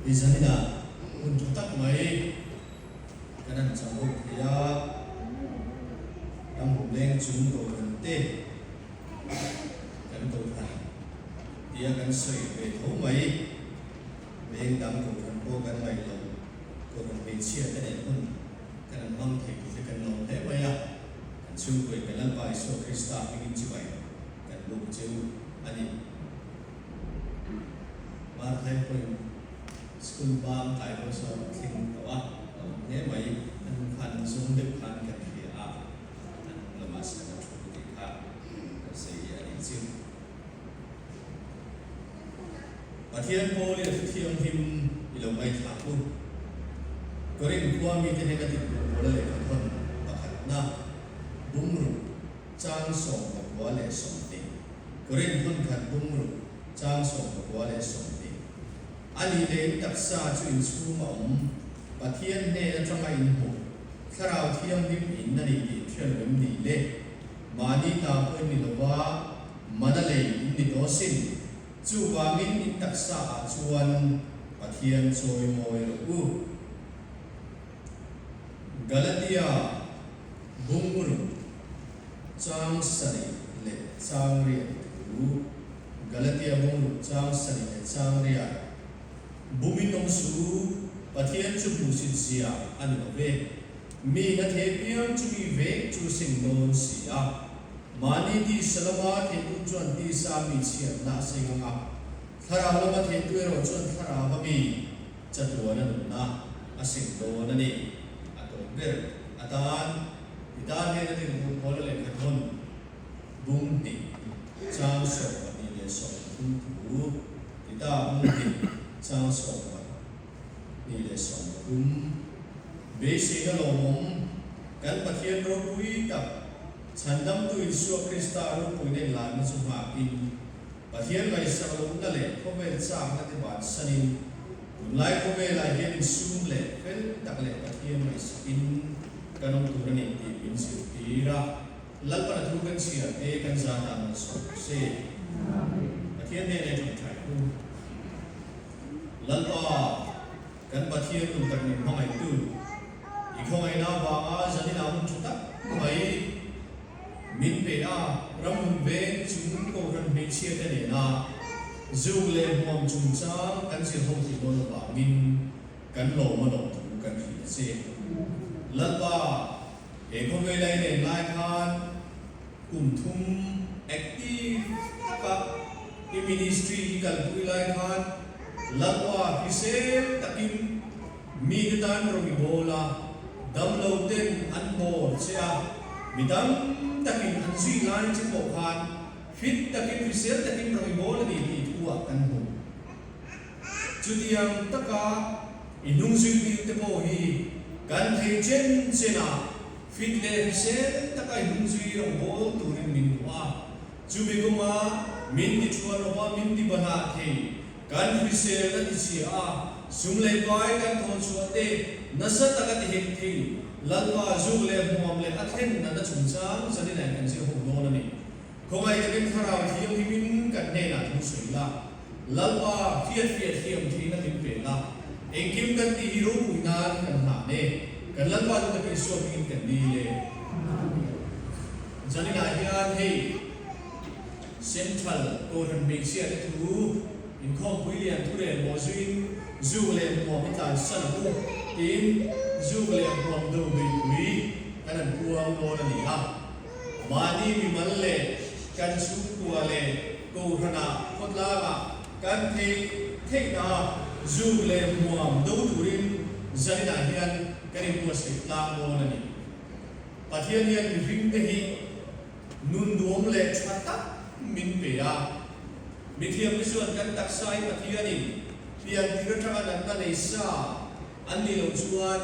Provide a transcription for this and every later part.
I zaninah hun tha tak mai kan han chang ho thei a, ram leng chung kohhran te kan kohhran tia kan sawi ve tho mai, leng dang kohhran pawh kan ngaih lo, kohhran hmeichhia te nen hun kan han hmang thei tur hi kan lawm hle mai a, kan chhungkawi kan Lalpa Isua Krista hmingin chibai kan buk cheu a ni. Marthai pawhin school bang tlai dawn sawn a thleng tawh a, a awm hle mai. A hnu khan zawng deuh khan kan hria a, a hnung lamah sana thu tih kha kan sawi a nih chu. Pathian pawl i a thu thianghlim i lo ngaithla u. Korinth khua mite hnena titluh pawl a lehkha thawn pakhatna bumruk chang 92. Korinth hmunkhat bumruk chang 92. A nih leh in taksa chu in chhung a awm, Pathian hnen atanga in hmuh, Thlarau Thianghlim in a ni tih hriat lo em ni le? Mahni ta pawh in ni lova, mana lei in ni tawh asin. Chuvangin in taksa ah chuan Pathian chawi mawi rawh u. Galatia bungruk chang sarih leh chang riat thu, Galatia bungruk chang sarih leh chang riat, Bumin awm su, Pathian chu hmuhsit zia a ni lo ve. Mi na thei piang chu mi vek chu sing dawn si a. Mahni tisa lama theitu chuan tisa mi chhiatna a seng ang a, thlarau lama theitu erawh chuan thlarau a mi chatuan a nunna a seng dawn a ni. A tawp ber atan i tan hian a dinhmun pawl a lehkha thawn bung hnih chang 23 thu ti ta bung hnih chang 23. Beiseina lawmawm kan Pathian ropui tak Chhandamtu Isua Krista ropuina inlarna chu nghakin Pathian ngaihsak lohna leh khawvel chakna te bansanin tunlai khawvelah hian insum leh fel tak leh Pathian ngaihsakin kan awm tur a ni tih min zirtir a. Lalpan a thu kan chhiar te kan zan ah malsawm rawh se. Pathian hnenah i tawngtai u. Lalpa, kan Pathian nun tak min hmangaihtu, i khawngaihna avanga zaninah hun tha tak mai min pe a, ramhun veng chung kohhran hmeichhia te nena zuk leh hmuam chungchang kan zir ho thei dawn avangin kan lawm a lawm thu kan hrilh a che. Lalpa, he khawvela i len lai khan kum thum active taka i ministry i kalpui lai khan Lalpa hrisel takin mite tan rawng i bawl a, damlo ten an bawr che a, mi dam takin an zui lai che pawh khan fit takin hrisel takin rawng i bawl a ni tih thu ah kan hmu. Chutiang taka i hnungzuitir te pawh hi kan thei chen chen a, fit leh hrisel taka i hnungzui rawng bawl turin min duh a. Chumi kawnga min ti thuan lova min ti banah thei kan hrisel a ti chhia a, sum leh pai kan thawn chhuah te nasa taka ti hek thei Lalpa zuk leh hmuam leh a thlen nana chungchang zaninah kan zir ho dawn a ni. Khawngaih takin Thlarau Thianghlimin kan hnenah thu sawi la, Lalpa hriat fiah thiam theihna min pe la, engkim kan tih hi ropui nan kan hlan e, kan Lalpa chu takin Isua hmingin kan dil e. Amen. Zaninah hian hei Central Kohhran Hmeichhia te thu inkhawmpui lian thu rel maw zuiin zuk leh hmuam i tlansan ang u tiin zuk leh hmuam do beipui kan han puang dawn a ni a. Mahni mimal leh kan chhungkua leh kohhranah khawtlangah kan theih theihna zuk leh hmuam do turin zaninah hian kan inbuatsaih tlang dawn a ni. Pathian hian mihringte hi nun duam leh tha tak min pe a. Mithiamte chuan kan taksa hi Pathianin pian tir atanga natna nei sa an nih loh chuan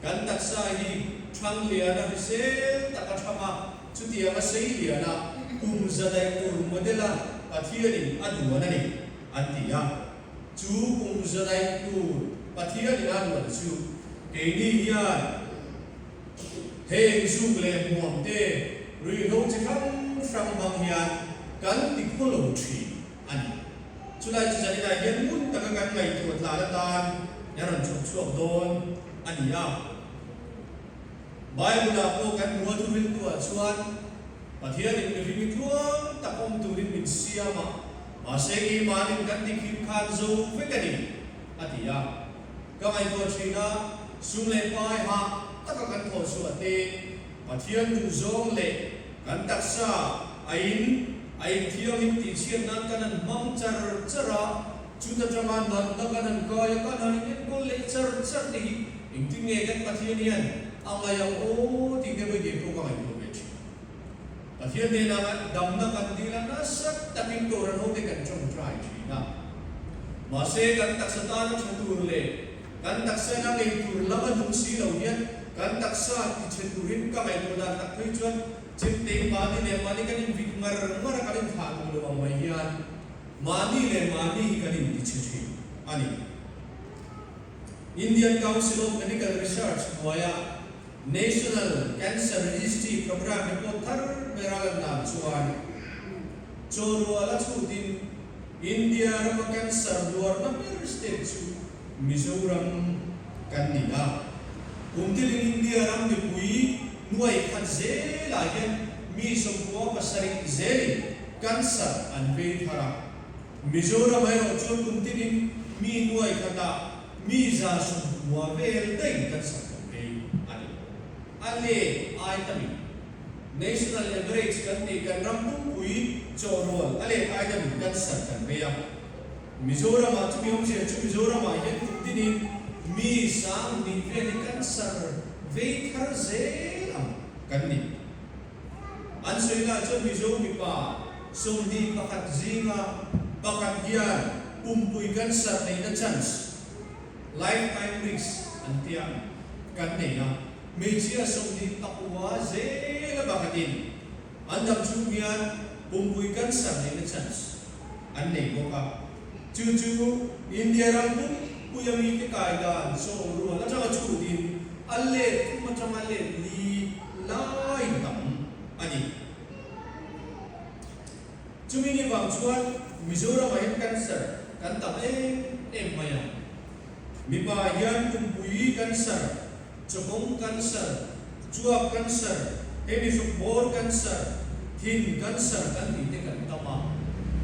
Kan taksa hi thang lian a hrisel tak a thang a, chutiang a sei lian a, kum za daih tur model a Pathianin a duan a ni, an ti a. Chu kum za daih tur Pathianin a duan chu keini hian heng zuk leh hmuam te ruihhlo chi hrang hrang hmang hian kan ti khaw lo thin a ni. Chulai chu zaninah hian ngun taka kan ngaihtuah tlan atan a rawn chhawp chhuak dawn a ni a. Bible-ah pawh kan hmu a thuhriltuah chuan Pathianin mihring hi tluang tak awm turin min siam a, mahse keimahnin kan tikhim khan zo vek a ni, a ti a. Ka ngaihtuah thin a, sum leh pai hah taka kan thawh chhuah te, Pathian duhzawng leh kan taksa a in a inthianghlim tihchhiat nan kan han hmang char char a, chuta tanga natna kan han kai a, kan han inenkawl leh char char te hi engtin nge kan Pathian hian a ngaih ang aw tih te vawi pawh ka ngaihtuah ve thin. Pathian hnenah kan damna kan dil a, nasa takin Kohhran hote kan tawngtai thin a. Mahse kan taksa tana tha tur leh Kan taksa ina ngei tur lam a hnung si lo hian kan taksa tichhe turin ka ngaihtuah dan tak phei chuan chemte mahni leh mahni kan invit ngar ngar a kan inthlah duh lo ang mai hian mahni leh mahni hi kan intichhe thin a ni. Indian Council of Medical Research hnuaia National Cancer Registry Programme report thar ber a lan dan chuan chawrual a chhutin India rama cancer hluarna ber state chu Mizoram kan ni a, kum tilin India ram mipui nuai khat zelah hian mi 97 zelin cancer an vei thar a. Mizoram erawh chuan kum tinin mi nuai khatah mi 190 vel daih cancer kan vei a ni. A let ai tamin National average kan tih kan ram pumpui chawhrual a let ai tamin cancer kan vei a. Mizoramah chumi awmzia chu Mizoramah hian kum tinin mi 2000 vel hi cancer vei thar zel ang kan ni. An sawina chuan Mizo mipa 21 zinga pakhat hian pumpui cancer neihna chance, lifetime risk an tia, kan nei a. Hmeichhia 29 zela pakhatin an dam chhung hian pumpui cancer neihna chance an nei bawk a, chu chu India ram pumpui a mite kai dan chaw rual atanga chhutin a let thum atanga let li lai tam a ni. Chumi ni vang chuan Mizoramah hian cancer kan tam em em mai a, mipa hian pumpui cancer, chawkawng cancer, chuap cancer, hemi hruk bawr cancer, thin cancer kan tih te kan tam a.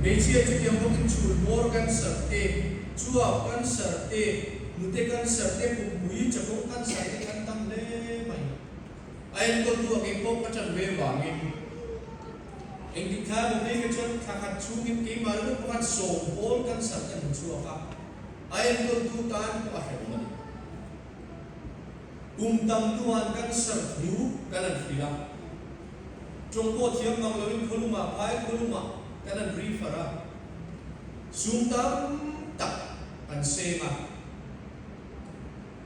Hmeichhia chutiang bawkin chhul bawr cancer te, chuap cancer te, hnute cancer te, pumpui chawkawng cancer te kan tam hle mai. A enkawltu a kei pawh ka ṭan ve vangin engtik thla emaw phei kha chuan thla khat chhungin keimah ringawt pakhat 10 pawl cancer ka hmu chhuak a, a enkawltu tan pawh a hrehawm a ni. Kum tam hnua'n cancer hnu kan han hrilh a, tawng pawh thiam mang loin khawlumah phai khawlumah kan han refer a, sum tam tak kan seng a,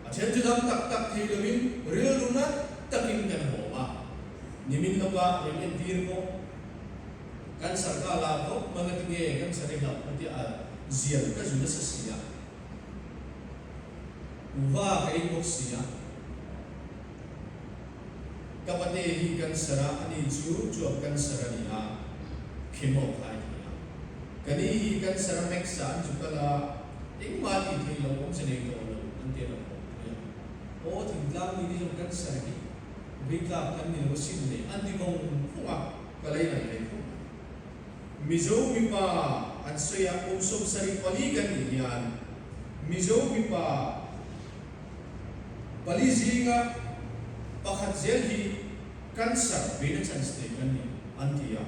a then chu dam tak tak thei loin rilru nat takin kan hawm a, nimin lawka min entir pawh cancer kha a lar khawp mai ngatinge cancer i hlauh ka tia a zial ka zu nasa si a. Uva ka ei bawk si a. Ka pate hi cancer a, ani chu chuap cancer a ni a, chemo kha a thei a. Ka ni hi cancer a max a an chu kal a, engmah tih theih loh awmze nei tawh lo an ti a rawn haw pui a. Aw thingtlang mi ni zawng cancer hi vei tlak kan ni lo asin le an ti vawng vawng a, ka lei nat ve khawp mai. Mizo mipa an sawi a, kum 74 kan nih hian Mizo mipa pali zinga pakhat zel hi cancer veina chance nei kan ni an ti a,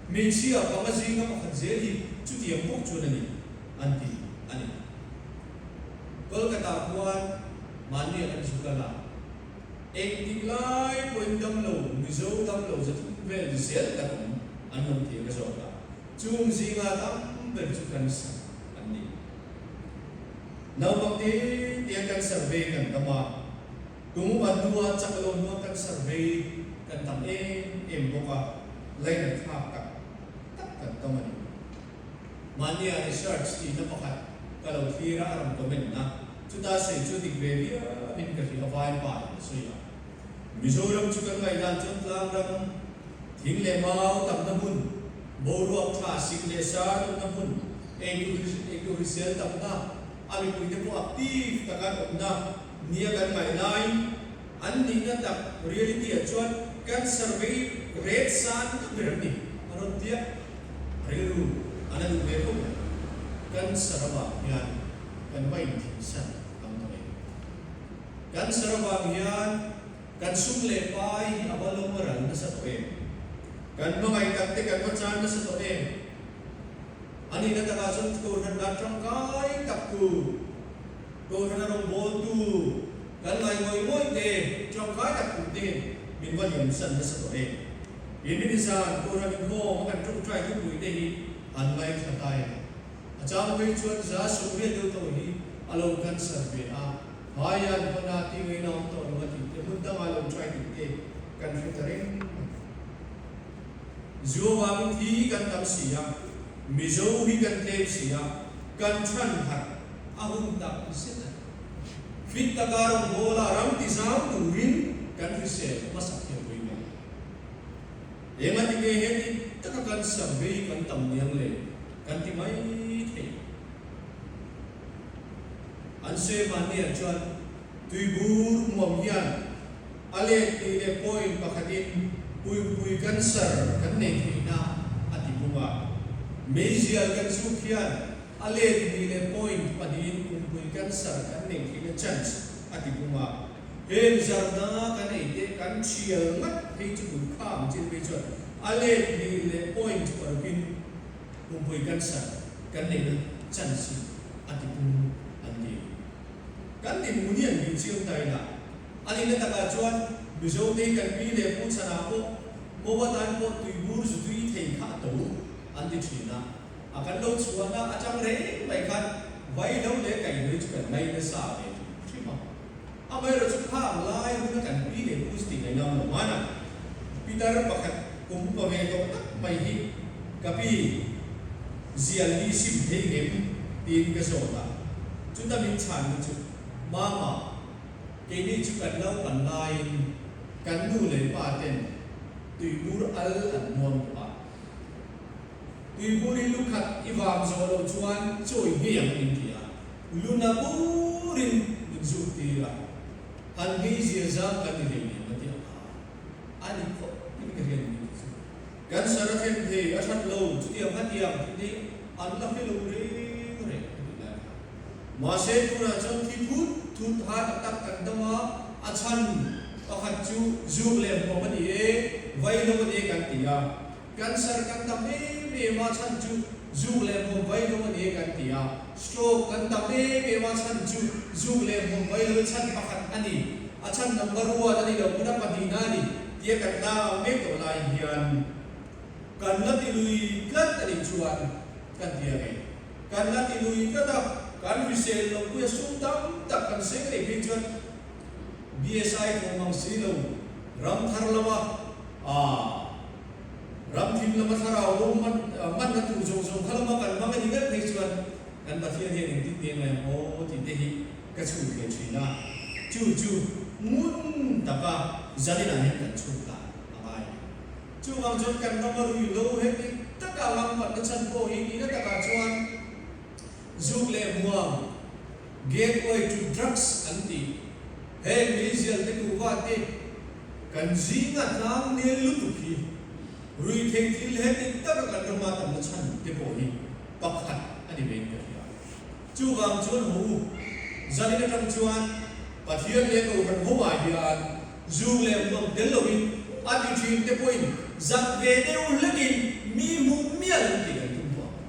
hmeichhia panga zinga pakhat zel hi chutiang bawk chuan a ni an ti a ni. Kolkata khuan mahni a kan zu kal a, Engtik lai pawhin damlo, Mizo damlo 300 vel zel kan awm an awm tih ka zawt a, chung zinga tam ber chu cancer an ni. Naupang te te a cancer vei kan tam a, kum upat hnua chak lo hnua cancer vei kan tam em em bawk a, lainat thlak tak tak kan tam a ni. Mahnia research tihna pakhat ka lo thlir a, a rawn comment na. Chuta sawi chu dik ve viauin ka hria, vaipa in a sawi a. Mizoram chu kan ngaihdan chuan tlang ram, thing leh mau tamna hmun, boruak tha sik leh sar awmna hmun, Eitur eitur hrisel tamna, a mipuite pawh active taka an awmna nia kan ngaih laiin an nihna tak reality ah chuan cancer vei rate san na ber an ni a rawn tia. Rilru a la duh ve khawp mai. Cancer avang hian kan va inthinsan ang tawh em? Cancer avang hian kan sum leh pai hi a va lo ral nasa tawh em? Kan hmangaih tak te kan va chan nasa tawh em? A nihna takah chuan Kohhran dan tangkai tak tu, Kohhrana rawngbawltu kan ngai ngawih ngawih te tangkai tak tur te hian min va liamsan nasa tawh em? Inrini zan Kohhran inkhawm a kan tawngtai thupui te hi an ngaithla ta em? A chang phei chuan 180 deuh tawh hi a lo cancer ve a, haian hmana tih ngaihna awm tawh lo a tih te, hmun dangah lo try tih te kan hre ta reng mai. Zu avangin thi hi kan tam si a, Mizo hi kan tlem si a, kan chhan harh a hun tak zet a ni. Fit taka rawngbawla ram ti zau turin kan hrisel hmasak hian pawimawh. Engati nge heti taka kan survey kan tam niang le kan ti mai thei. An sawi mahniah chuan tuibur hmuam hian a let tih leh point pakhatin puipui cancer kan nei theihna a ti bung a. Meizial kan zuk hian a let hnih leh point pahnihin pumpui cancer kan nei theihna chance a ti bung a. Heng zarna kan ei te kan thial ngat phei chu duh kha ang chin phei chuan a let hnih leh point parukin pumpui cancer kan neihna chance hi a ti pung an ti. Kan dinhmun hi an bih chiang ta ila a nihna takah chuan Mizo te hi kan pi leh pu chhanah pawh Mowa tan pawh tuibur zu tui thei kha a to an ti thin a, a kan lo chhuahna atang reng mai khan vaihlo leh kaihhnawih chu kan ngai nasa ve hrim hrim a. Amaherawhchu chu khang lai huna kan pi leh pu chu tih ngaih ngam lo hmana pitar pakhat kum upa ve tawh tak mai hi ka pi zial hi sim thei ngem tiin ka zawt a, chuta min chhanna chu Mama, keini chu kan naupan laiin kan nu leh pa ten tuibur al an hmuam tawh a, tuibur hi lu khat i vang zawh loh chuan chawi ngei ang min ti a. Luna burin min zuk tir a, han ngei zia zam kan ni hlei nen a ti ang a, a ni khawp in ka hriat ni chu. Cancer a thlen thei, a that lo, chutiang khatiang tih te hi an la hre lo reng reng a tih lai kha. Mahse tunah chuan thi thut thut ha tak tak kan dam a, a chhan pakhat chu zuk leh hmuam a ni e, vai lo a ni e kan ti a. Cancer kan tam em em a chhan chu zuk leh hmawm vai lo a ni e kan ti a, stroke kan tam em em a chhan chu zuk leh hmawm vai lo chhan pakhat a ni, a chhan number one a ni lo hmuna pahnihna a ni tia kan la ang mek tawh lai hian kan la ti lui tlat a nih chuan kan ti a ngei. Kan la ti lui tlat a, kan hrisel lo puia sum tam tak kan seng rih phei chuan BSI thawm ang si lo ram thar lama Aaa. Ram thim lama thlarau bo hman hmanna tur zawng zawng kha lama kan hmang a ni ngat phei chuan kan Pathian hian engtin nge ngai ang aw tih te hi ka chhut ve thin a, chu chu ngun taka zaninah hian kan chhut ta a ngai a ni. Chuvang chuan kan rama rui lo heti taka ram hmanna chhan pawh hi nihna takah chuan zuk leh hmuam, gateway to drugs an tih, heng meizial te kuhva te, Kan zinga tlang nel lutuk hi ruihtheih thil heti taka kan rama tamna chhan te pawh hi pakhat a ni vein ka hria. Chuvang chuan haw u, zanin atang chuan Pathian leh Kohhran ho ah hian zuk leh hmuam tel loin a ti thin te pawhin zak ve deuh hlekin mi hmuh miah lo tih kan tum tawh ang.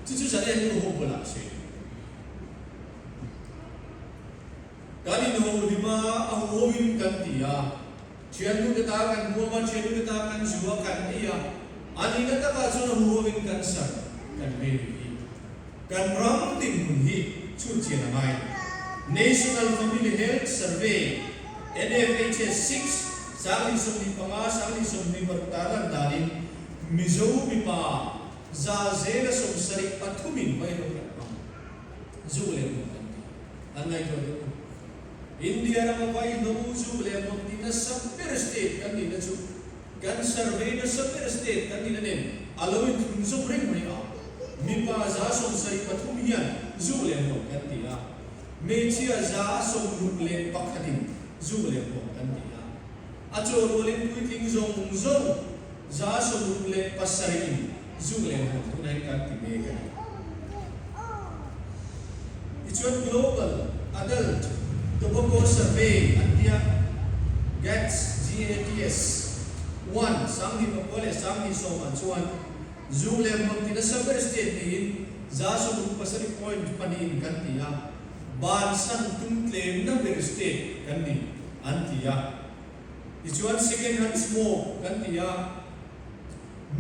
Chu chu zanin nu ho bulah a sawi. Kan inho hlim a, a huhoin kan ti a. Thiannute ta kan huam a, thiannute ta kan zu a, kan ei a. A nihna takah chuan a huhoin kan sar kan vei rih hi. Kan ram dinhmun hi chhut chian a ngai. National Family Health Survey, NFHS, six, 2025, 2026 tarlan danin Mizo mipa 73% in vaihlo kan hmang. Zu leh hmun kan ti. An ngaihtuah deuh u. India rama vaihlo zu leh hmun ti nasa ber state kan nihna chu kan survey nasa ber state kan nihna nen a lo inthlun zawk reng mai a. Mipa 73% hian zuk leh hmuam kan ti a, hmeichhia 61% in zuk leh hmuam kan ti a. A chaw rualin puitling zawng zawng 67% in zuk leh hmuam tunah hian kan ti mek a ni. Tichuan Global Adult Tobacco Survey an tia, GATS, GATS, one, 2009 ah chuan Zuk leh hmuam ti nasa ber state niin 67 point pahnihin kan ti a, bansan tum tlemna ber state kan ni an ti a. Tichuan second hand smoke kan ti a,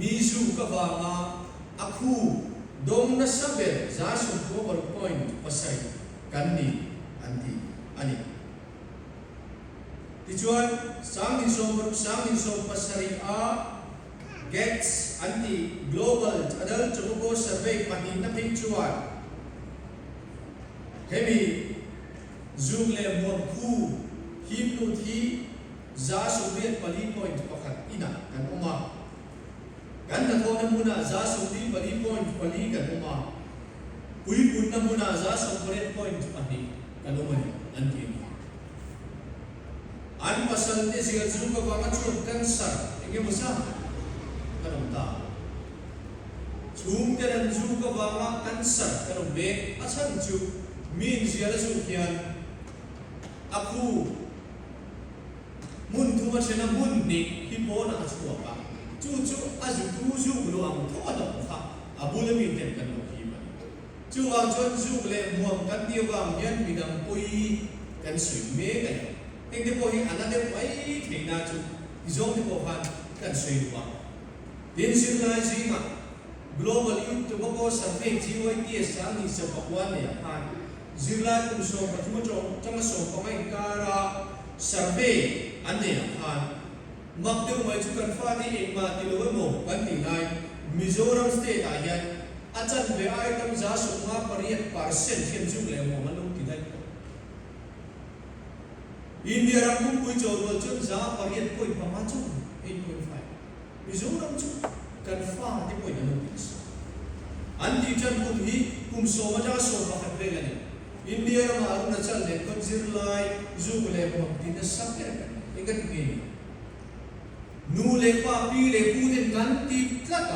mi zuk avanga a khu dawng nasa ber 96 point pasarih kan ni an ti a ni. Tichuan 2016, 2017 a GATS an tih Global Adult Tobacco Survey pahnihna phei chuan hemi zuk leh hmuam khu hip lut hi 84.1 inah kan awm a, kan hnathawhna hmunah 44.4 kan awm a, puipunna hmunah 98.2 kan awm a ni an ti a ni. An pasal te zial zuk avanga chuan cancer eng emaw zat kan awm ta. Chhungten an zuk avanga cancer kan awm mek. A chhan chu mi inzial a zuk hian a khu hmun thum a then a, hmun hnih hi pawnah a chhuak a, chu chu a zutu zuk luh ang tho a hnawm kha a bula miten kan lo him a ni. Chuvang chuan zuk leh hmuam kan tih avang hian midang pawi kan sawi mek a ni. Heng te pawh hi a na deuh mai theihna chu ti zawng te pawh khan kan sawi duh a. Tin, zirlai zingah Global Youth Tobacco Survey, GYTS, a nih 19 neih ah khan zirlai kum 13 atang tanga 15 inkara survey an neih ah khan mak deuh mai chu kan fate engmah ti lo emaw kan tih lai Mizoram state ah hian A chanve ai tam 58% hian zuk leh hmuam an lo ti daih tawh. India ram pumpui chawlrual chuan 8.5 chauh a ni, 8.5. Mizoram chu kan fa te pawhin an lo ti nasa. An tih tan kum hi kum sawm atanga 11 vel a ni. India ramah Arunachal nen kawt zirlai zuk leh hmuam ti nasa ber kan ni. Eng ka ti nge ni? Nu leh pa, pi leh pu ten kan ti tlat a.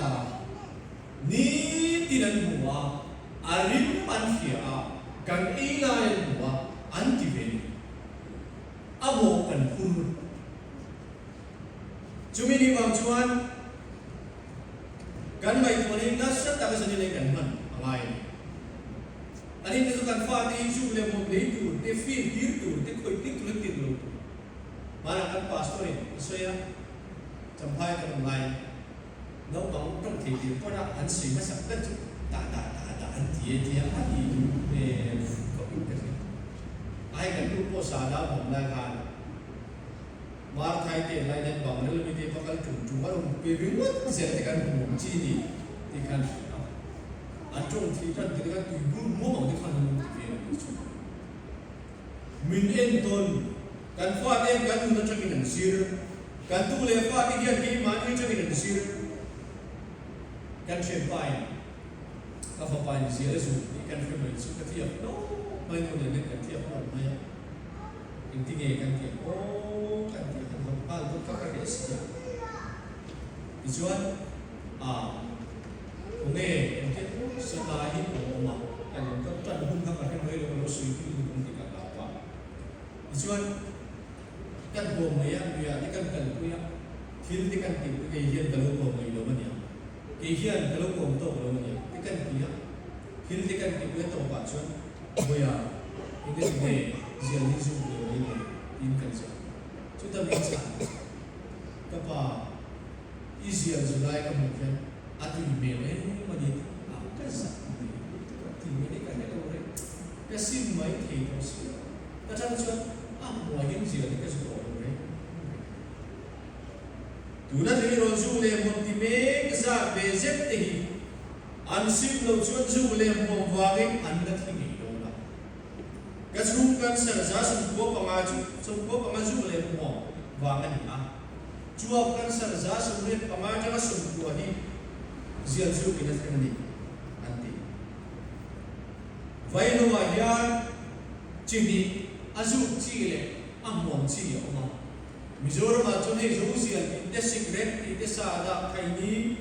Nitin an hmu a, a rim an hria a, kan ei lai an hmu a, an ti ve ni. A mawh kan phur. Chumi ni vang chuan kan ngaihtuahna hi nasa taka zanin leh kan hman a ngai a ni. Ani te chu kan fate hi zuk leh mawm lei tur te, fir tir tur te, khawih tir tur an tirh lo tur. Hmanah kan pastor in a sawi a, Champhai kan awm lai. Naupang tawng thei tir pawn a an sawi hmasak ber chu dah dah dah dah an ti e tia a ti duh hmel khawp in ka hria. Ai kan nu pawh sa dah bawm lai khan Marthai te lai hian Bangrel mi te va kal tum tum a rawn pe ringawt zel te kan hmu ang chi ni tih khan hria a. An tawng thei tan te khan tui bur muang ang te khan an lo ti vel a nih chu. Min entawn, kan fate hian kan nun atangin an zir, kan tu leh fate hian keimahni atangin an zir. Kan thianpain ka fapain zial a zuk tih kan hre mai chu ka thiam hlawm mai nu nen hian kan thiam hlawm mai a, engtinge kan thiam aw kan tih han hawng nghal dawn kha ka hreh si a. Tichuan ah khawnge engtin Sata hi a awm a, kan in kan tan hun kha ka hre mai lo, ka lo sawi tui lutuk ang tih ka hlau a. Tichuan kan kawm mai a, luiah te kan kalpui a, thil te kan tih pui kei hian ka lo kawm ngaih lo a nia, kei hian ka lo kawm tawk lo a nia te kan ti a, thil te kan tih pui a tawpah chuan Vawiah engati nge zial hi zuk lo mai le tiin kan zawh. Chuta min chhan ka pa i zial zu lai ka hmuh hian a tui hmel em a ni tih a ka zak mai ka ti mai ni ka hre lo reng ka sim mai thei tawh si lo ka chang chuan a hmuah hian zial hi ka zu tawh lo reng reng. Tuna thei rawn zu leh hmuam ti mek zat ve zet te hi an sim loh chuan zu leh hmuam vangin an la thi ngei dawn a. Ka chhung cancer 95 chu 95 zu leh hmuam vang a ni a. Chuap cancer 85 atanga 90 hi zial zukin a thleng a ni an ti. Vaihloah hian chi hnih, a zuk chi leh a hmuam chi a awm a. Mizoramah chuan hei zozial tih te, sikret tih te, sahdah, khaini,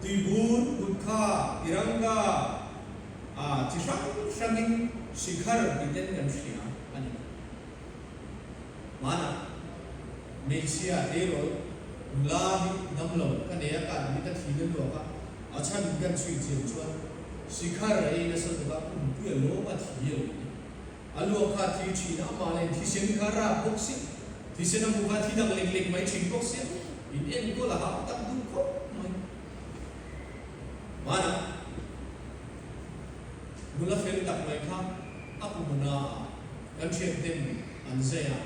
tuibur, gutkha, tiranga, ah chi hrang hrangin shikhar tih ten kan hria a ni. Hmanah hmeichhia tleirawl nula hi damlo ka nei a, kan mit a thi na luak a, a chhan kan chhui chian chuan shikhar a ei nasa tuk a, pumpui a lawm a thi a lo ni. A luak kha a thi thin a, amah nen thisen kha rap bawk si, thisen a hmuh kha thi dang lek lek mai thin bawk sia, in enkawl a hau tak duh khawp mai. Hmanah nula fel tak mai kha a pumuna ah kan thian ten an zai a,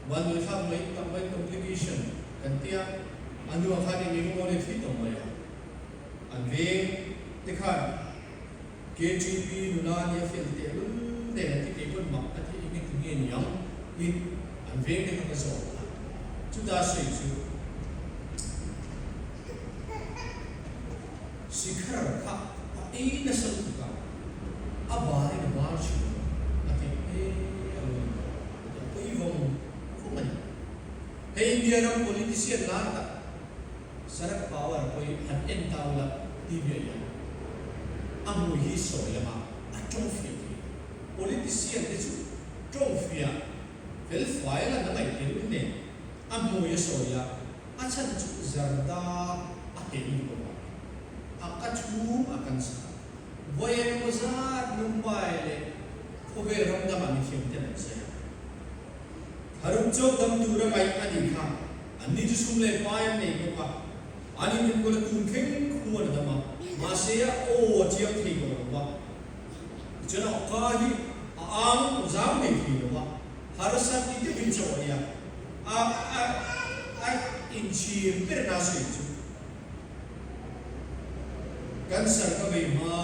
vanduai thlak mai tak mai complication kan tia, a hnuah khan eng eng emaw le thi tawh mai a, an veng te khan KTP nula nia fel teh lul nen an ti kei pawn mak ka ti eng nge ti nge ni ang tiin an veng te kha ka zawt a, chuta sawi chu Shikhar kha a ei nasa lutuk a, a bar in a bar thin lo a ti e a lo ni tawh a ti a pawi vawng vawng a ni. Hei India ram politician lar tak Sharad Pawar pawh han en ta ula TV ah hian a hmui hi sawi lama a tawng fiah thei lo. Politician te chu tawng fiah fel fai lan a ngaih tel nen a hmui a sawi a, a chhan chu zarda a tel duh avangin a ka chhung a kan sa. Vawi engemaw zat Mumbai leh khawvel ram dangah mithiam ten an sawi a. Tharum chawk dam tura ngaih a nih kha. Anni chu sum leh pai an nei bawk a, an inenkawl a tun thleng khuan a dam a, mahse a aw a chiang thei tawh lo va. Tichuan a awka hi a ang zam ngei thei lo va, harsa ti deuhin chaw a ei a, a a a inchhir ber na sawi chu cancer ka vei hma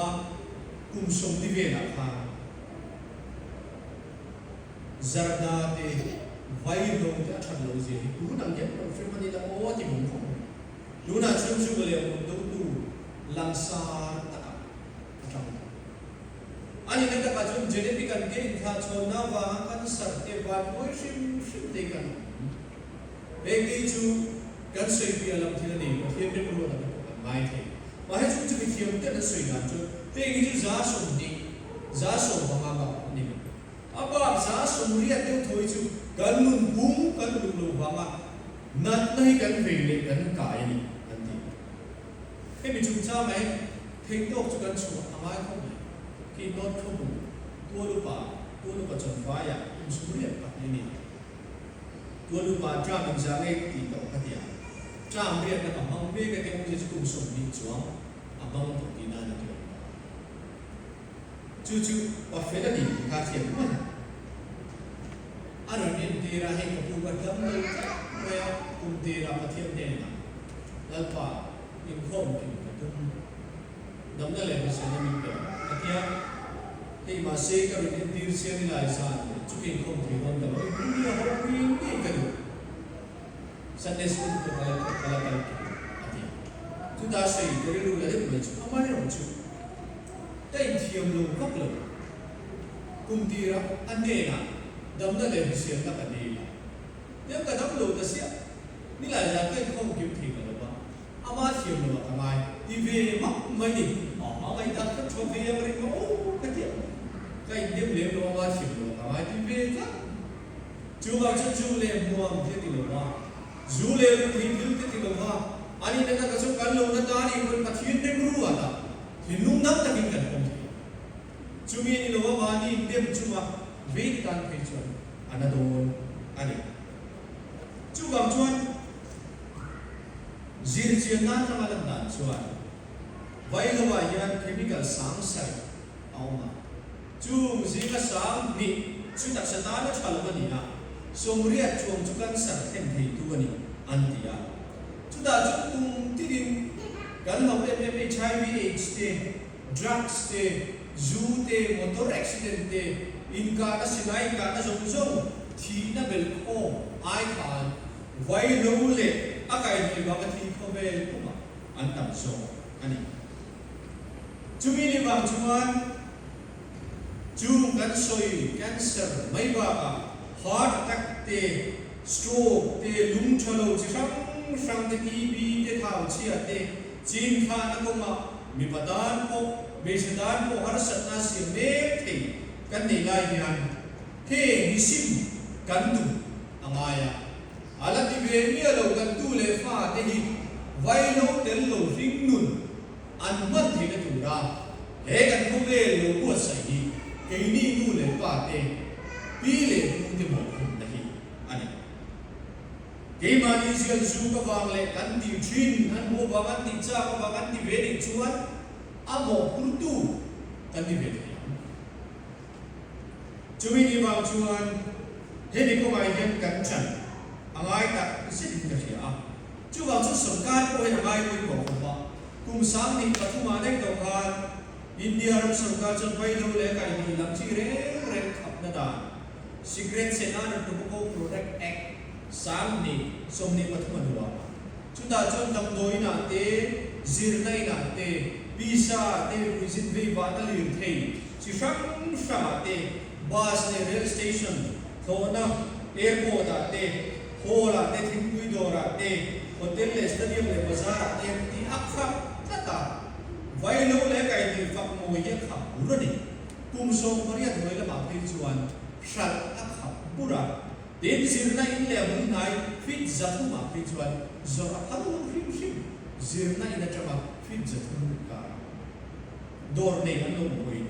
kum 40 velah khan Zarda te, vaihlo te a that lo zia hi tun ang hian rawn hre hman ila aw a ti vawng vawng mai. Tunah chuan chu ka leh awm dotu langsar takah a tang tawh. A nihna takah chuan genetic an ke inthlahchhawnna avanga cancer te vanbuai hrim hrim te hi kan awm. Heng te hi chu kan sawi piah lam thil a ni, Pathian remruatah te pawh kan ngai thei. Mahse chung chu mithiam ten an sawi dan chuan heng hi chu 20%, 15% bak a ni lo. A bak 80% deuh thawi chu kan nun bung kan uluk lo vanga natna hi kan vei leh kan kai a ni an ti. Hemi chungchangah hian theihtawk chu kan chhuah a ngai khawp mai. Khi North Khawbu, Tualupa, Tualupa chawnfaiah kum 82 a ni. Tualupa term inzah ngei tih tawh ka ti a. Term riatna ka hmang mek a ti awmzia chu kum 20 chuang a hmang tawh tihna a ni Tualupa. Chu chu pa fel a ni tih kha thiam hman a rawn entir a, hei ka pu ka dam lo tlat mai a, kum tirah Pathian hnenah Lalpa inkhawm kim ka tum, damna leh hriselna min pe ang a ti a, hei mahse ka rawn entir chiang i lai zan leh chu ka inkhawm thei dawn ta lo, engtin nge a haw pui ngei ka duh, Sunday school te pawh ka la ka la kal tur a ti a, chutah sawi ka rilru la deuh mai chu amaherawh chu. Ka inthiam lo vak lo. Kum tirah a hnenah damna leh hriselna ka dil a. Tiang ka dam lo ta siah. Nilai zan ka inkhawm kim thei ta lo va, ama thiam lo ah ka ngai ti ve mak mai ni. Aha ngaihdan kha tha ve ang ring maw ka ti ang. Ka indem lem lo ama thiam lo ah ka ngai ti ve tlat. Chuvang chuan zu leh hmuam thil ti lo va, zu leh ruh thei thil te ti lo va, ani na taka chu kan lo na ta nih pawn Pathian remruat ah thinlung dang takin kan pawm thei. Chumi a ni lo va, mahni indem chunga vei te tan phei chuan a na dawn a ni. Chuvang chuan zirchianna atanga lan dan chuan Vailoah hian chemical sang sarih a awm a. Chung zinga 2000 chu taksa tana tha lo a ni a, 80 chuang chu cancer thlen theitu a ni, an ti a. Chutah chu kum tinin kan lo em em HIV AIDS te, drugs te, zu te, motor accident te, inkahna silai inkahna zawng zawng thihna belkhawm ai khan vaihlo leh a kaihhnawih vanga thi khawvel pumah an tam zawk a ni. Chumi ni vang chuan. Chung kan sawi cancer mai bakah heart attack te, stroke te, lung tha lo chi hrang hrang te, TB te, thau chhia te, chin thlahna kawngah mipa tan pawh hmeichhe tan pawh harsatna siam mek thei kan nei lai hian heng hi sim kan tum a ngai a. A la ti ve miah lo kan tu leh fa te hi vaihlo tel lo hring nun an hman theihna tura he kan khawvel lo buatsaih hi keini nu leh pa te, pi leh pu te mawhphurhna hi a ni. Keimahni zial zuk avang leh kan tih thin an hmuh avang an tih chak avang an ti ve nih chuan a mawhphurtu kan ni ve thei ang. Chumi ni vang chuan hemi kawngah hian kan chan a ngai tak zetin ka hria a. Chuvang chu sorkar pawh hian a ngai pawimawh khawp a. Kum 2003 ah daih tawh khan India ram sorkar chuan vaihlo leh kaihhnawih lam chi reng reng khapna dan Cigarettes and Other Tobacco Product Act 2023 a hnuah chutah chuan damdawi inah te, zirna inah te, pisa ah te, ruizin veivahna lirthei chi hrang hrangah te, bus leh rail station, thlawhna, airport ah te, hall ah te, thingpui dawr ah te, hotel leh stadium leh bazar ah te tih a khap tlat a, vaihlo leh kaihhnawih fak mawi hi a khap bur a ni. Kum 18 hnuai lamah phei chuan hralh a khap bur a, tin zirna in leh hmun hnai feet 300 ah phei chuan zawrh a phal hrim hrim, zirna in atanga feet 300 inkar a. Dawr nei an lo awm pawhin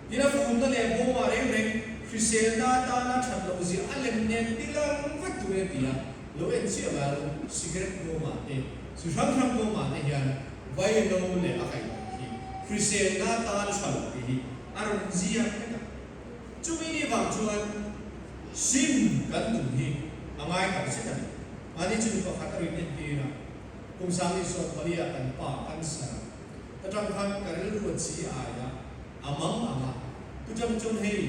tin a fumna leh bawmah reng reng hriselna atana that loh zia a lem nen tilang vek tur e tia lo en chiah ngai lo cigarette bawmah te chi hrang hrang bawmah te hian vaihlo leh a kaih loh hi hriselna atana tha loh tih hi a rawn ziak vek a. Chumi ni vang chuan sim kan tum hi a ngai tak zet a ni. Mahni chu mi pakhat a rawn entir a, kum 2014 ah kan pa cancer a Ka tang khan ka rilru a chi ai a, a mang ang a, tu tang chuan hei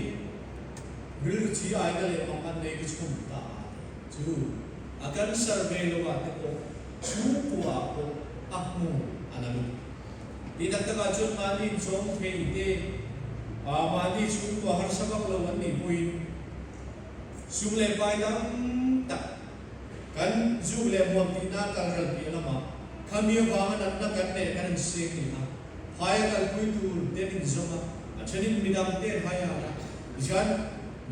rilru chi ai na leh mang an nei ka chhun ta a ti chu a cancer ve lo ah te pawh chhungkua ah pawh a hmu a na lut. Ti tak tak ah chuan mahni inchawm thei te mahni chhungkua harsa vak lo an nih pawhin sum leh pai tam tak Kan zuk leh hmuam tihna kal ral piah lamah khami avanga natna kan neih kan inseng ni a, phaia kalpui tur te an inzawm a, a thenin midang te an hai a, tichuan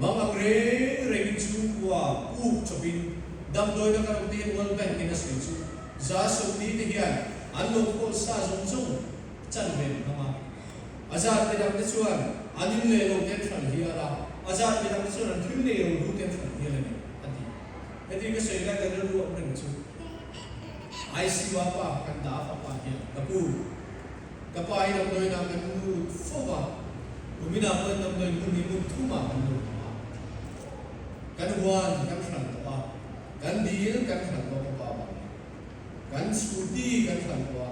mang ang reng rengin chhungkua puk chawpin damdawina kan awm te hian World Bank in a sawi chu 40% te hian an lo khawl sa zawng zawng chan ve an hmang a, a zat midang te chuan an in leh lo te an hran hial a, a zat midang te chuan an thil nei lo ru te an hran hial a ni a ti. Heti ka sawi lai ka rilru awm reng chu ICU a pa kan dah a fapa hian ka pu, ka pa hi damdawiin ah kan lut fo va, kuminah pawhin damdawiin hmun hi hmun thumah kan lut tawh a, kan huan kan hran tawh a, kan dil kan hran tawh ka pa vangin, kan scooty kan hran tawh a,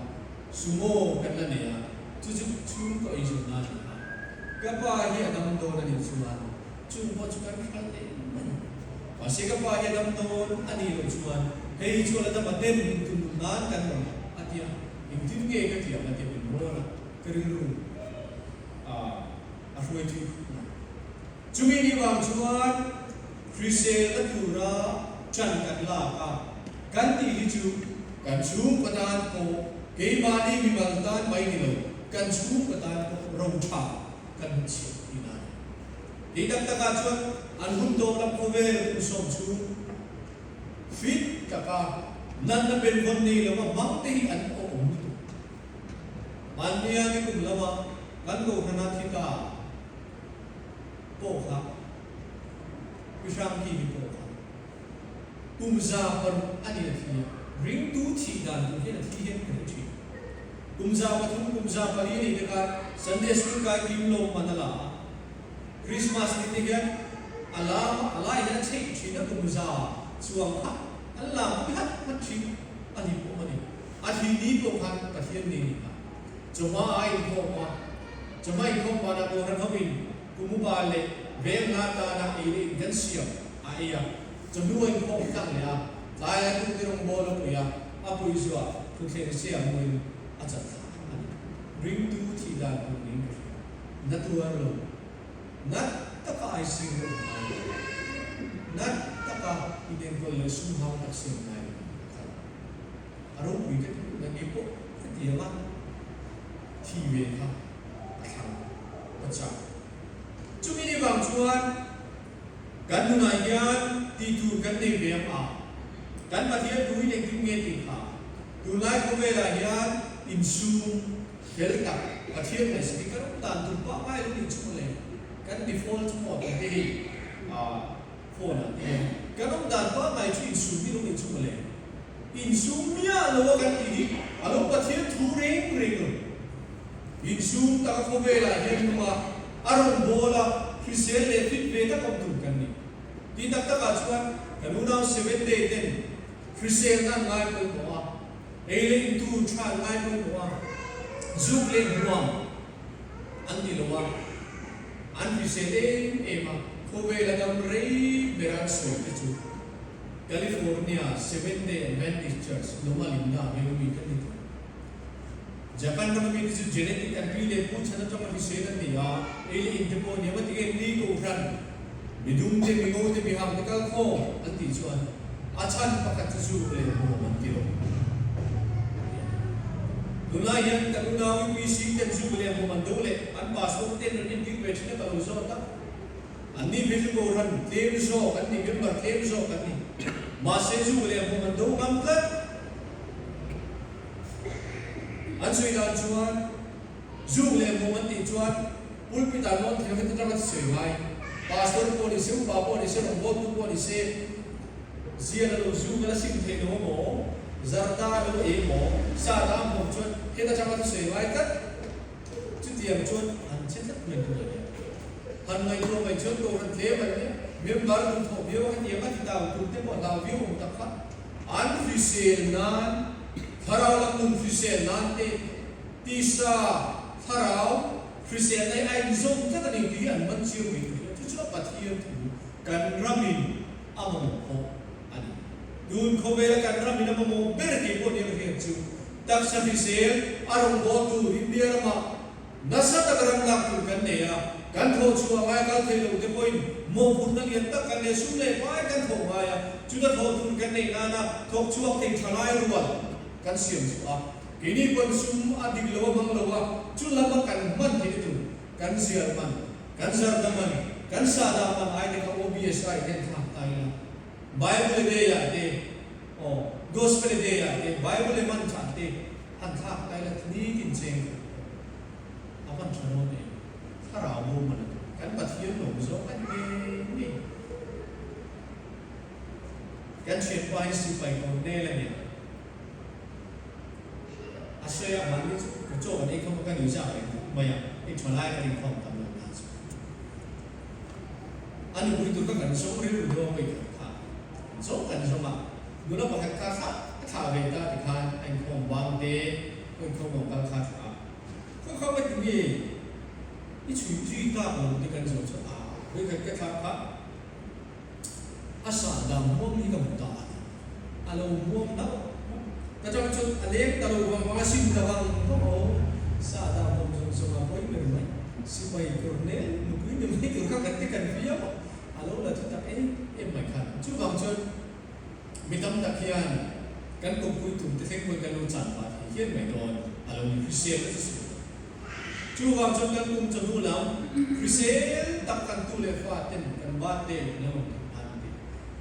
sumo kan la nei a, chu chu chhungkaw eizawn a ni a, ka pa hi a dam dawn a nih chuan Chung pawh chu kan hral leh mai. Mahse ka pa hi a dam dawn a nih loh chuan hei chu a la dam a den in tum nan kan rawn a ti a, engtin nge ka ti ang a ti a min rawn a, ka rilru a a hruai thui khawp mai. Chumi ni vang chuan hriselna tura ṭan kan lak a, kan tih hi chu kan chhungkaw tan pawh keimahni mimal tan mai ni lo, kan chhungkaw tan pawh roṭha kan hun chhiat tihna a ni. Ti tak takah chuan an hun tawp lam khawvel kum sawm chhung fit taka natna benvawn nei lova hmang te hi an awm lutuk. Hmannia ni kum lama kan Kohhrana thi ta pawh kha Pi Hrangkimi pawh kha kum 600 a ni a thi a, ringtu thih dan tur hian a thi hian ka hre thin. Kum 300, kum 400 a nih te khan Sunday School kai kim lo man a la a, Christmas ni te hian a lam a, a lai hian a chheih thin a kum za chuang kha an lam pui hat hat thin a ni pawh a ni. A thih ni pawh khan Pathian ni ni kha chawhma a inkhawm a, chawhma inkhawm banah Kohhran hoin kum upa leh veng hla tana ei leh in kan siam a ei a, chawhnu a inkhawm tlang leh a, tlai a tuk te rawngbawl a pui a, a pui zuah thutthleng sia hmuin a chat thla a ni. Ringtu thih dan tur niin ka hria. Na tuar lo. Nat taka ICU a awm ngai lo. Nat taka inenkawl leh sum hau tak siam ngai lo ang kha a ropui ka ti lutuk a, kei pawh hetianga thi ve kha ka thlang ka chak. Chumi ni vang chuan kan nunah hian tih tur kan nei ve ang a, kan Pathian tuin engtin nge tih kha tunlai khawvelah hian insum Fel tak, Pathian ngaihsak hi ka ram dan tur pah ngai lo nih chu mawle, kan default mode ang te hi phone ah te hian kan awm dan pah ngai chu insum hi lo nih chu mawle, insum miah lo a kan tih hi a lo Pathian thu reng reng lo. Insum tak a khawvel ah hian nung a, a rawn bawl a, hrisel leh fit ve tak awm tur kan ni. Tih tak tak ah chuan kan unau Seventh-day ten hriselna an ngai pawimawh a, Ei leh in tur tha an ngai pawimawh a, zuk leh hmuam an ti lo a, an hrisel em em a, khawvel a dam rei ber an sawi te chu California Seventh Day Adventist Church Loma Linda veng ami kan ni tawh. Japan ram ami te chu genetic an pi leh pu chhan atanga hrisel an ni a, ei leh in te pawh a niam a ti nge ni kohhran Midum te, mingo te, mihang te kal khawm an tih chuan a chhan pakhat chu zuk leh hmuam an ti lo tih a ni. Tunlai hian kan unau UPC ten zuk leh hmuam an do leh an pastor ten rawn entir ve thin a ka lo zawt a, an ni phei chu kohhran tlem zawk an ni, member tlem zawk an ni. Mahse zuk leh hmuam an do ngam tlat. An sawi dan chuan zuk leh hmuam an tih chuan Pulpit ah lawn thil heti tanga sawi ngai. Pastor pawh ni se, upa pawh ni se, rawngbawltu pawh ni se, zial a lo zu kal a sim thei lo maw, zarda a lo ei maw, sa ta a hmuam chuan heta tanga thu sawi ngai tlat. Chutiang chuan han che tlat mai tur a nia. Han ngaihtuah mai chuan kohhran tlem an nia, member duh thawh viau a hetiang a ti tau tur te pawh hlau viau awm tak kha an hrisel nan, thlarau lam nun hrisel nan te, tisa, thlarau, Hriselna hi a inzawm tlat a ni tih hi an man chiang mai tur hian chu chu a Pathian thu kan ramin a mamawh pawh a ni. Tun khawvela kan ramin a mamawh ber kei pawh nia ka hriat chu taksa hrisel a rawngbawltu India ramah nasa taka ram lak tur kan nei a, kan thawh chhuah ngai kal thei lo te pawhin mawhphurhna lian tak kan nei a, sum leh pai kan thawh ngai a, chuta thawh tur kan neih nana thawk chhuak thei tha lai rual kan siam chhuah a. Keini pawn sum a dik lo a hmang lo a, chu lama kan hman theih tur, kan zial man, kan zarda man, kan sahdah man ai te kha OBSI ten thlak ta ila, Bible day ah te, aw, Gospel day ah te, Bible man thah te han thlak ta ila nitin cheng khat pawh a van tha dawn em? Thlarau bo man a tum. Kan Pathian lawm zawk a ni ngei ngei. Kan thianpa hi sipai Cornel a nia. A sawi a, mahni chu ka chaw kan ei khawm a, ka nuih zak reng khawp mai a, hei tha lai kan inkhawm tam lo ta chu. A nupui tur kha kan zawng rilru deuh a, vawikhat kha zawng kan zawng a, nula pakhat kha kha a thlah ve ta tikhan a inkhawm bang te, khaw inkhawm awm kal kha a thlah a, khaw kha va ti nge i chhui zui tak lo te kan zawh chu a, vawikhat ka thlah kha. A sah dan hmuam hi ka hmu ta a ni. A lo hmuam hlauh hlauh. Ka chang chuan a leng ta lo vang vang a sim ta vang vang aw. Sah dan hmuam zawng zawng a pawi ber mai. Sipai Colonel nupui ni mai tur kha kan ti kan viau a, a lo la thu tak em em mai khan. Chuvang chuan mi tam tak hian kan kawppui tur te thleng pawhin kan lo chan pah thei hian mai dawn a lo ni. Hrisel a chu sual lo. Chuvang chuan kan kum chawhnu lam hrisel tak kan tu leh fa ten kan birthday kan lo awm theih nan ti.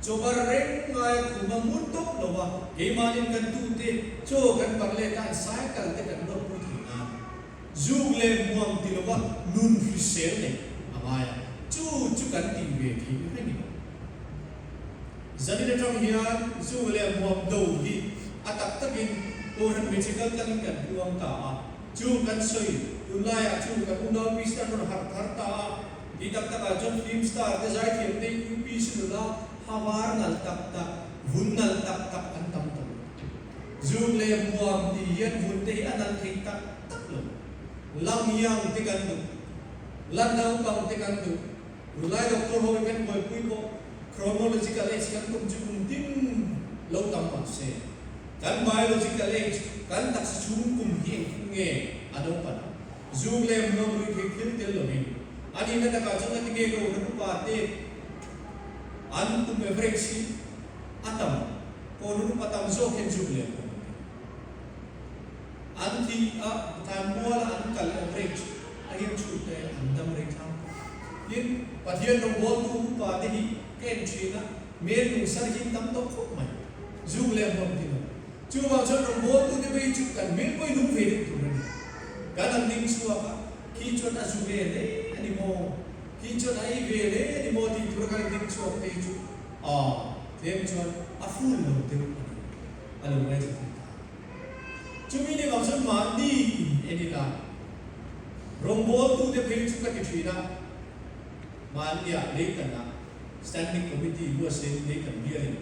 Chawbar reng ngaia khum a ngun tawp lo a, keimahnin kan tu te chaw kan bar let a an cycle te kan lawmpui theih nan zuk leh hmuam ti lova nun hrisel neih a ngai a, chu chu kan tih ve theih reng emaw. Zanin atang hian zuk leh hmuam do hi a tak takin Kohhran hmeichhe kal tlangin kan puang ta a. Chu kan sawi, tunlaiah chu kan unau Krista rawn harh thar ta a, ti tak takah chuan film star te zaithiam te UPC nula ha var nalh tak tak, vun nalh tak tak an tam tawh lo. Zuk leh hmuam tih hian vun te hi a nalh thei tak tak lo. Lang yang te kan duh, la naupang te kan duh, tunlai doctor ho hi kan buaipui pawh chronological age kan tum chu kum tin lo tam mah se. Kan biological age, kan taksa chhung kum hi engtin nge a naupan a? Zuk leh hmuam rui thei thil tel lovin. A nihna takah chuan a tinge Kohhran upa te an kum average hi a tam, Kohhran upa tam zawk hian zuk leh hmuh an ti. An thi a, tlan muala an kal average a hian chhut te an dam rei tlang khawp. Tin, Pathian rawngbawltu upa te hi ka en thin a, mel lungsar hi an tam tawh khawp mai. Zuk leh hmuh an ti lo. Chuvang chuan rawngbawltute phei chu kan hmel pawhin hung ve deuh tur a ni. Kan han ding chhuak a, khi chuan a zu ve hle a ni maw? Khi chuan a ei ve hle a ni maw? tih tura kan ding chhuak phei chu a tlem chuan a ful lo deuh a ni. A lo ngaithla thei ta. Chumi ni vang chuan mahni in en ila rawngbawltute phei chu ka ti thin a, mahnia leikanah Standing Committee huasin leikan bialin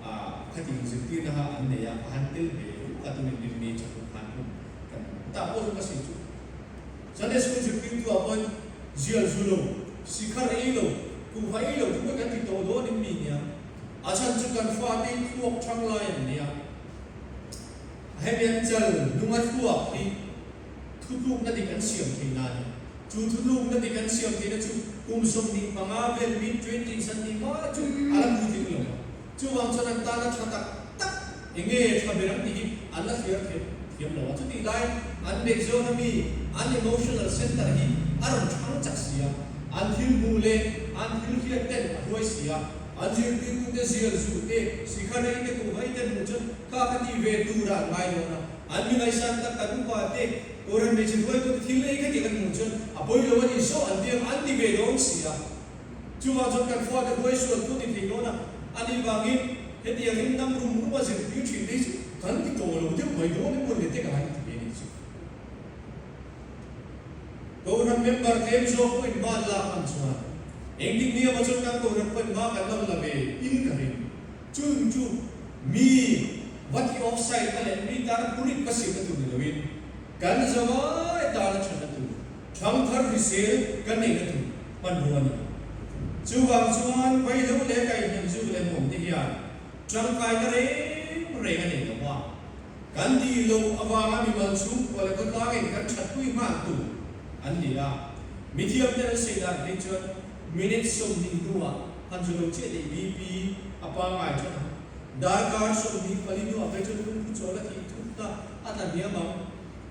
A khatin zirtirna kha an nei a, a han tel ve ruh a tunin rinni chakun khan hun kan hmu ta pawh chu ka sawi chu. Sunday School zirtirtu ah pawhin zial zu lo, sikhar ei lo, kuhva ei lo chu kan ti tawh dawn in mi nia. A chhan chu kan fate hi thluak thang lai an nia. Hemi an chal nunga thluak hi thutlukna dik an siam thei na a ni. Chu thutlukna dik an siam theihna chu kum 25 vel mid twenties an tih hma chu a la puitling lo a. Chuvang chuan an tana tha tak tak eng nge tha ber ang tih hi an la thliar thiam thiam lo a. Chutih lai an beih zawna mi an emotional center hi a rawn thang chak si a, an thil hmuh leh an thil hriat ten a hruai si a, an zirtirtute zial zuh te, sikha rei te, kuhva te hmuh chuan kha kha ti ve turah an ngai dawn a. An mi ngaihsan tak kan upa te, Kohhran hmeichhe hruaitute thil ei kha tih kan hmuh chuan a pawi lo a ni, saw an tiang an ti ve dawn si a. Chuvang chuan kan fate hruai sual pawh ni thei dawn a, a nih vangin hetiang in dam rum rum a zirtir thin te hi chu kan ti tawh lo deuh mai dawn emaw le te ka han ti ve nih chu. Kohhran member tlem zawk pawh in ban lak hman chuan engtik ni emaw chuan kan kohhran pawh in hma kan lo la ve in ka ring. Chung chu mi va ti offside na leh mi tana purit va siamna tur ni loin kan zawai tana thatna tur, thangthar hrisel kan neihna tur hmanrua a ni. Chuvang chuan vaihlo leh kaihhnawih zuk leh hmuam te hian tangkaina reng reng a nei lo a, kan tih loh avanga mimal chhungkua leh khawtlangin kan thatpui nghal tur an ni a. Mithiamte an sawi dan phei chuan Minute 20 hnuah han zu lo chiah leh BP a pangngai than ang. Darkar 24 hnuah phei chuan lungphu chawl a thih thutna a tla hniam ang.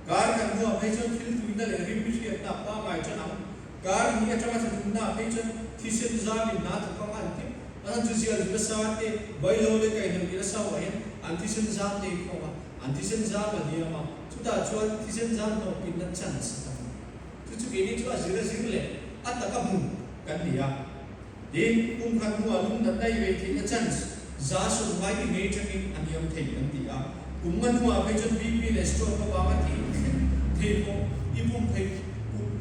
Kar khat hnuah phei chuan thil tuina leh rim hriatna a pangngai than ang. Kar hnih atanga thla thumnaah phei chuan thisen zamin hna thawk anga an tih a chan chu zial zu nasa te, vaihlo leh kaihhnawih ti nasa uah hian an thisen zam te hi khawng a, an thisen zam a hniam a, chutah chuan thisen zam hnawh pinna chance a tam. Chu chu keini chu a zir a zir leh a taka hmu kan ni a. Tin, kum khat hnuah lung natna i vei theihna chance 100 ti ngei tangin a hniam thei kan ti a. Kum nga hnuah phei chuan BP leh stroke avanga thih thleng thei pawh i pum phei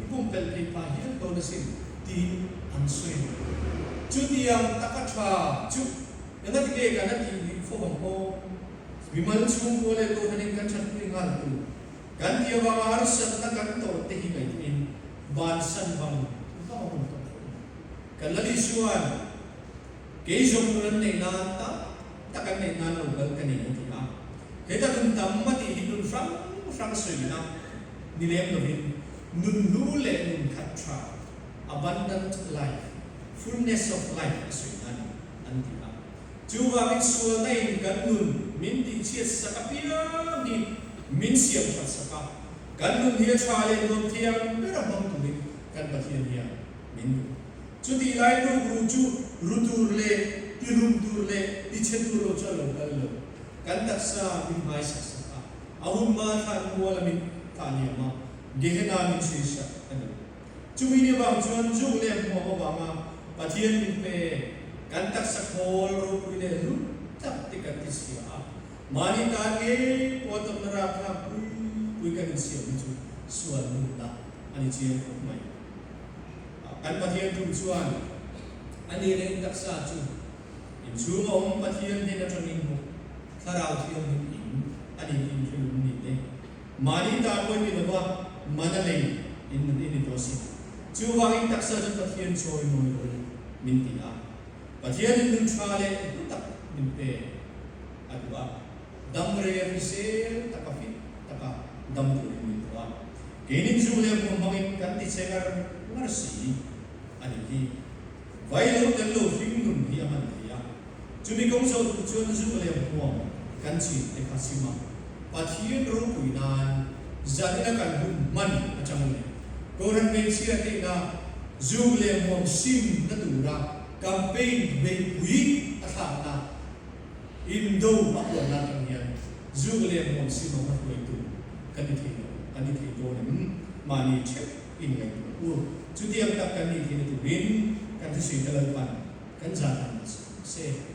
i pumpelh theih phah hial dawn asin tiin an sawi. Chutiang taka tha chu engati nge kan a tih luih fo ang aw? Mimal chhungkua leh kohhranin kan thatpui nghal tur. Kan ti avanga harsatna kan tawh te hi ngaihtuahin bansan vang vang a hun tawh khawp mai. Kan la Isua'n kei zawng nun an neih nan tam tak an neih nan lo kal ka nei a ti a. Heta nun tam a tih hi nun hrang hrang sawina ni lem lovin nun hlu leh nun khat tha, abundant life, fullness of life a sawi nan an ti a. Chuvangin sualna in kan nun min tihchhiat sak apiang hi min siam that sak a, kan nun hi a tha leh nuam thiang ber a hmang turin kan Pathian hian min duh. Chutih lai rukru chu ru tur leh tihlum tur leh tichhe tur lo chu a lo kal lo. Kan taksa min hmai sak sak a, a hun hma thlan mual a min thah liam a, Gehenna min chhui sak a ni. Chumi ni avang chuan zuk leh hmuam avanga Pathian min pe kan taksa khawl ropui leh hlu tak te kan ti chhia a, mahni tan ngei pawh tawpna rapthlak pui pui kan insiam hi chu sual nunna a ni chiang khawp mai. Kan Pathian thu chuan a ni leh in taksa chu inchhunga awm Pathian hnen atangin hmu Thlarau Thianghlim in a ni tih inhrilum ni te. Mahni tan pawh ni lova man a lei in nun i ni tawh si. Chuvangin taksa chu Pathian chawi mawi lo in min ti a. Pathianin nun tha leh hlu tak min pe a duh a. Dam rei a hrisel taka fit taka dam turin min duh a. Keinin zu leh hmuh hmangin kan ti che ngar ngar si. a nih hi. Vai lo tel lo hring nun hi a hman thei a. Chumi kawng zawh tur chuan zuk leh hmuam kan chin te kha sim a, Pathian ropui nan zanina kan hun hman atang leh Kohhran hmeichhia te ina zuk leh hmuam sim na tura campaign beihpui a thlakna indo a puanna atang hian zuk leh hmuam sim a hmahruaitu kan ni thei lo, kan ni thei dawn em? Mahni theuh inngaihtuah u. Chutiang tak kan nih theihna turin kan thusawi te Lalpan Kan zan ang a se.